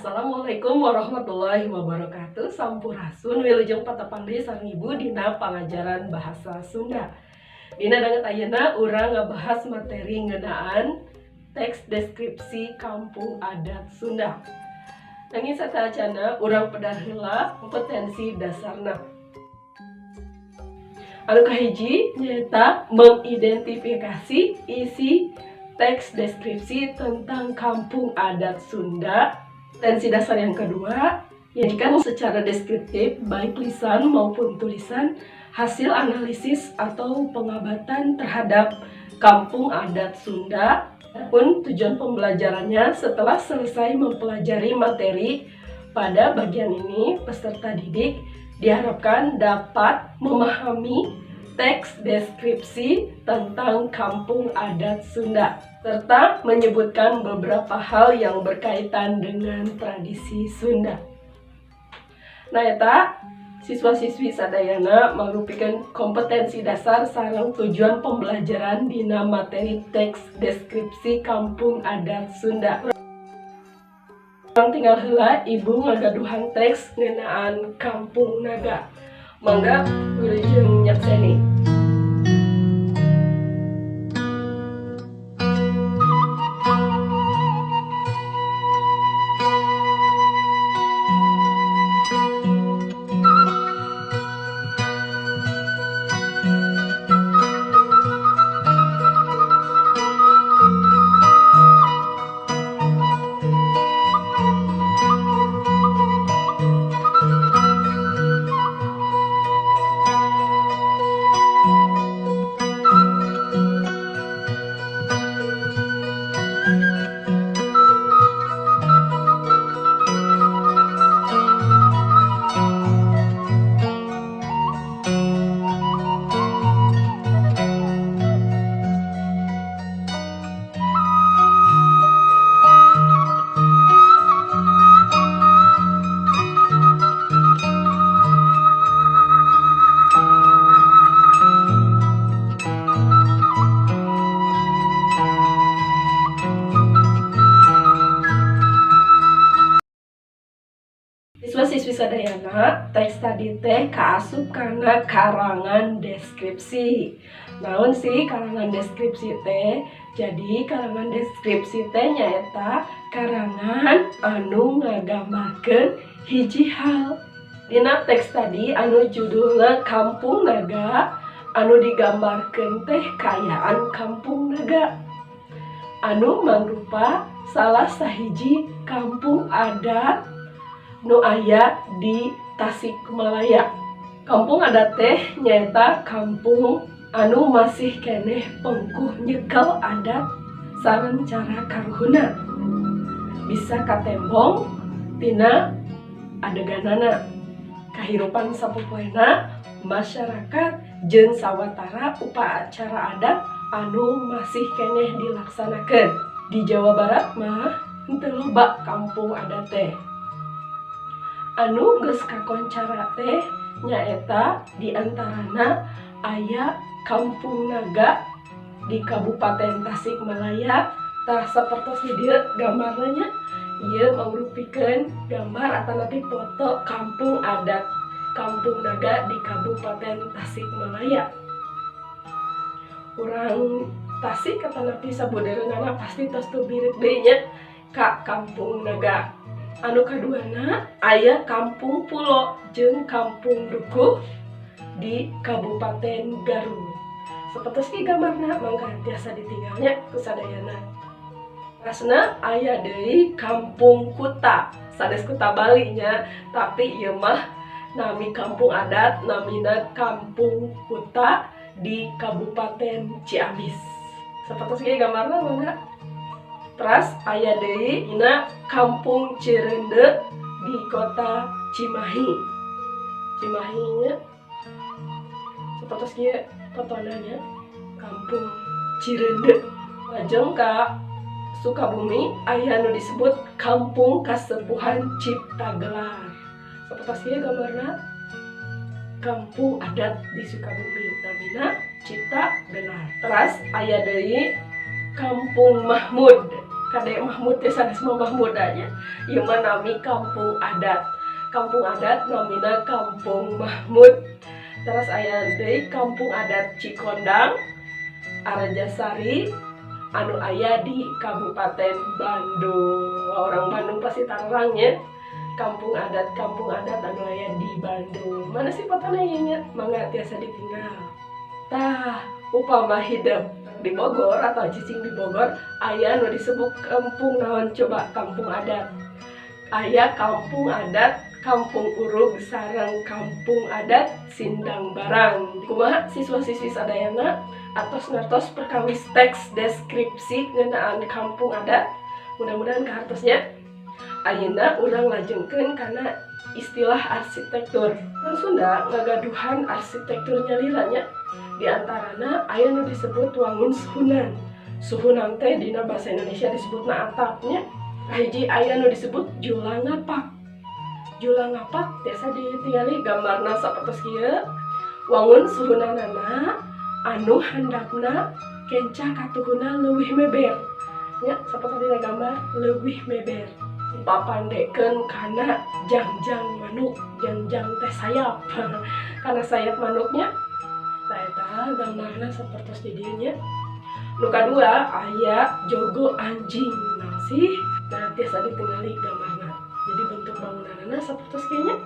Assalamualaikum warahmatullahi wabarakatuh. Sampurasun, wilujeng patepang deui sareng Ibu dina pangajaran bahasa Sunda. Dina danget ayeuna urang ngabahas materi ngeunaan teks deskripsi kampung adat Sunda. Nanging sateuacanna urang pedar heula kompetensi dasarna. Anu kahiji nyaeta mengidentifikasi isi teks deskripsi tentang kampung adat Sunda. Kompetensi dasar yang kedua, menyajikan secara deskriptif baik lisan maupun tulisan hasil analisis atau pengamatan terhadap kampung adat Sunda. Pun tujuan pembelajarannya, setelah selesai mempelajari materi pada bagian ini, peserta didik diharapkan dapat memahami teks deskripsi tentang kampung adat Sunda serta menyebutkan beberapa hal yang berkaitan dengan tradisi Sunda. Nah, eta siswa-siswi sadayana merupakan kompetensi dasar sareng tujuan pembelajaran dina materi teks deskripsi kampung adat Sunda. Urang tingal heula, Ibu ngagaduhan teks ngeunaan Kampung Naga. Mangga wilujeng nyakseni. Siswa-siswi sadayana, teks tadi teh kaasup kana karangan deskripsi. Naon sih karangan deskripsi teh? Jadi, karangan deskripsi teh nyaeta karangan anu ngagambarkeun hiji hal. Dina teks tadi anu judulna Kampung Naga, anu digambarkeun teh kaayaan Kampung Naga anu mangrupa salah sahiji kampung adat nu aya di Tasikmalaya. Kampung adat teh nyaeta kampung anu masih keneh pengkuh nyekel adat sareng cara karuhunna. Bisa katembong tina adeganana, kahirupan sapopoena masyarakat jeung sawatara upacara adat anu masih keneh dilaksanakeun. Di Jawa Barat mah henteu loba kampung adat teh. Anu geus kakoncara teh nyaeta diantarana aya Kampung Naga di Kabupaten Tasikmalaya. Tah, sapertos di dieu gambarna nya, ieu mangrupikeun gambar atanapi foto kampung adat Kampung Naga di Kabupaten Tasikmalaya. Urang Tasik atanapi sabudeureunana pasti tos teu mirip deui nya ka Kampung Naga. Anu kaduana aya Kampung Pulo jeung Kampung Dukuh di Kabupaten Garut. Sapertos kieu gambarna, mangga tiasa ditingal nya ku sadayana. Terasna aya deui Kampung Kuta, sanes Kuta Bali nya, tapi ieu mah nami kampung adat, namina Kampung Kuta di Kabupaten Ciamis. Sapertos kieu gambarna, mangga. Teras aya deui dina Kampung Cireundeu di kota Cimahi. Cimahi nya. Sapertos kieu fotona nya, Kampung Cireundeu. Lajeng ka Sukabumi aya nu disebut Kampung Kasepuhan Ciptagelar. Sapertos kieu gambarna, kampung adat di Sukabumi namina Ciptagelar. Teras aya deui Kampung Mahmud. Kade Mahmud teh sanes Mamah Mudanya. Ieu mah nami kampung adat. Kampung adat namina Kampung Mahmud. Terus aya deui Kampung Adat Cikondang, Arjasari, anu aya di Kabupaten Bandung. Orang Bandung pasti tarang nya. Kampung adat anu aya di Bandung. Mana sih fotona ieu nya? Mangga tiasa ditinggal. Tah, upama hidep di Bogor atau cicing di Bogor, aya nu disebut kampung naon coba? Kampung adat. Aya kampung adat Kampung Urug sareng Kampung Adat Sindang Barang. Kumaha siswa-siswi sadayana atos ngartos perkawis teks deskripsi ngeunaan kampung adat? Mudah-mudahan kahartosnya. Ayeuna urang lajengkeun kana istilah arsitektur. Urang Sunda ngagaduhan arsitektur nyalira nya. Di antarana aya nu disebut wangun suhunan. Suhunan teh dina bahasa Indonesia disebutna atapnya. Kahiji aya nu disebut julang ngapak. Julang ngapak biasa ditingali gambarna sapertos kieu. Wangun suhunanana anu handapna kenca katuhuna leuwih meber. Nya sapertos dina gambar leuwih meber. Papandekeun kana jangjang manuk, jangjang teh sayap. Kana sayap manuknya. Nah eta gambarna sapertos di dieu nya. Nu kadua aya jogo anjing. Nah sih, nah tiasa ditingali gambarna. Jadi bentuk bangunanana sapertos kieu nya.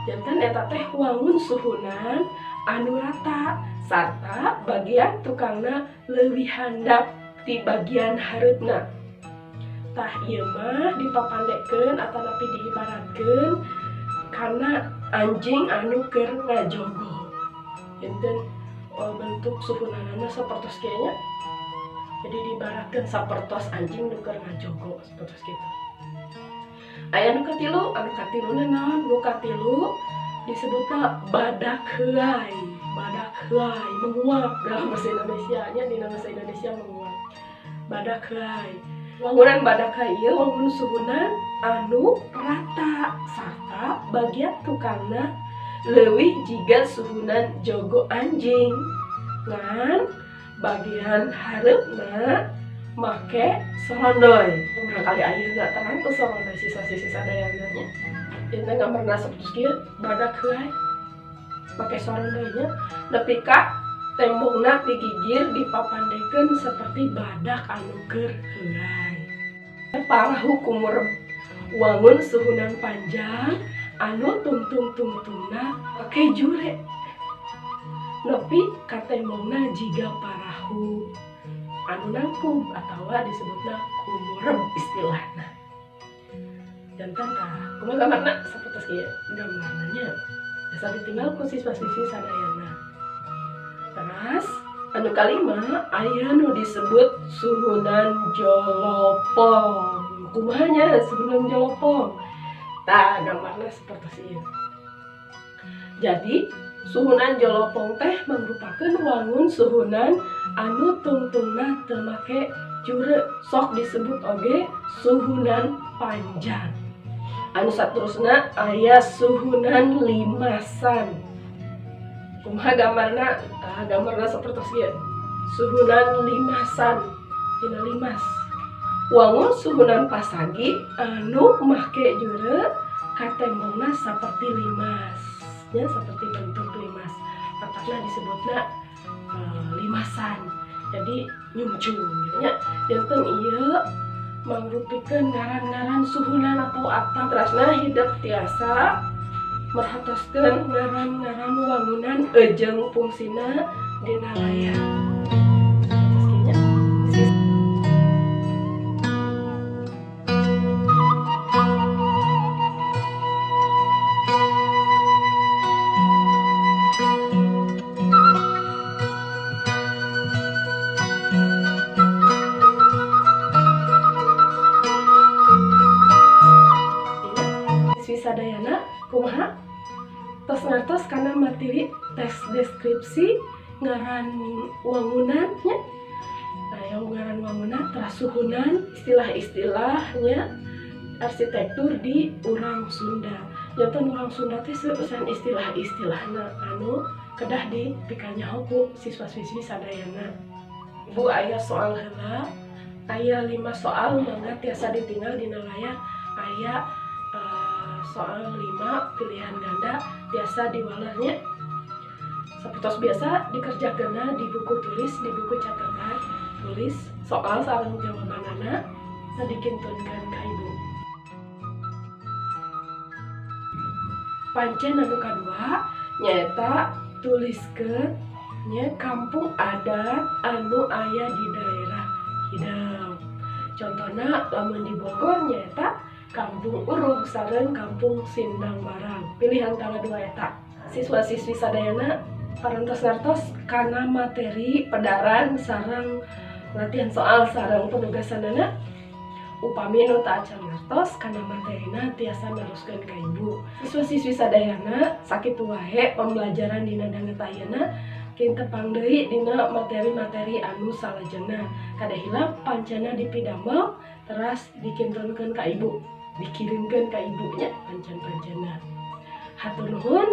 Janten eta teh wangun suhunan anu rata sarta bagian tukangna leuwih handap ti bagian hareupna. Tah ieu mah dipapandekeun atanapi diibaratkeun kana anjing anu keur ngajogo. Janten bentuk suhunanana sapertos kieu nya. Jadi diibaratkeun sapertos anjing nu keur ngajogo sapertos kitu. Aya nu katilu, anu katiluna naon? Nu katilu disebutna badak heulai. Badak heulai menguap dalam bahasa Indonesia nya, dina bahasa Indonesia menguap. Badak heulai. Wangunan badak heulai ieu wangun suhunan anu rata sarta bagian tukangna leuwih jiga suhunan jogo anjing. Ngan bagian hareupna make sorondoy. Barangkali ayeuna terang tuh sorondoy sisa-sisa sadayana nya. Dina gambarna sapertos kieu badak heulai make sorondoynya nepi ka tembokna digigir dipapandekeun seperti badak anu keur heulai. Parahu kumurem wangun suhunan panjang anu tungtung-tungtungna make jure nepi ka tembokna jiga parahu anu nangkub atawa disebutna kumurem istilahna. Janten tah kumaha gambarna sapertos kieu gambarna nya. Biasa ditinggal ku siswa-siswi sadayana. Terus anu kalima aya nu disebut suhunan jolopong. Kumaha nya suhunan jolopong? Tah gambarna sapertos ieu. Jadi suhunan jolopong teh mangrupakeun wangun suhunan anu tungtungna teu make jure, sok disebut oge suhunan panjang. Anu saterusna aya suhunan limasan. Kumaha gambarna? Tah gambarna sapertos ieu. Suhunan limasan dina limas. Wangun suhunan pasagi anu make jure katembongna saperti limas. Nya seperti bentuk limas. Matakna disebutna limasan. Jadi nyungcung gitu nya. Janten ieu mangrupikeun ngaran-ngaran suhunan atau atap. Terasna hidep tiasa merhatoskeun ngaran-ngaran wangunan ejeung fungsina dina layar. Sadayana kumaha tos ngartos kana materi tes deskripsi ngaran wangunan nya. Nah, yang ngaran wangunan teras suhunan istilah-istilahnya arsitektur di urang Sunda. Janten urang Sunda teh seueusan istilah-istilahna anu kedah dipikanyaho ku siswa-siswi sadayana. Bu aya soal heula Aya 5 soal, mangga tiasa ditinggal dina layar. Aya soal 5 pilihan ganda tiasa diwaler nya. Sapertos biasa dikerjakeunna di buku tulis, di buku catatan, tulis soal sareng jawabanana dikintunkeun ka ibu. Pancen anu kadua nyaeta tuliskeun nya kampung adat anu aya di daerah hidep. Contohna lamun di Bogor nyaeta Kampung Urug sareng Kampung Sindang Barang. Pilih antara dua eta. Siswa-siswi sadayana parantos ngartos kana materi pedaran sareng latihan soal sareng penugasanana. Upami nu teu acan ngartos kana materina tiasa neruskeun ka ibu. Siswa-siswi sadayana sakitu wae pembelajaran dina danget ayeuna. Tepang deui dina materi-materi anu salajengna. Kada hilap pancana dipidamel teras dikintunkeun ka ibu, dikirimkeun ka ibunya pancen-pancena. Hatur nuhun,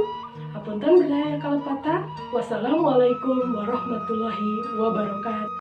hapunten bilih aya kalepatan. Wassalamualaikum warahmatullahi wabarakatuh.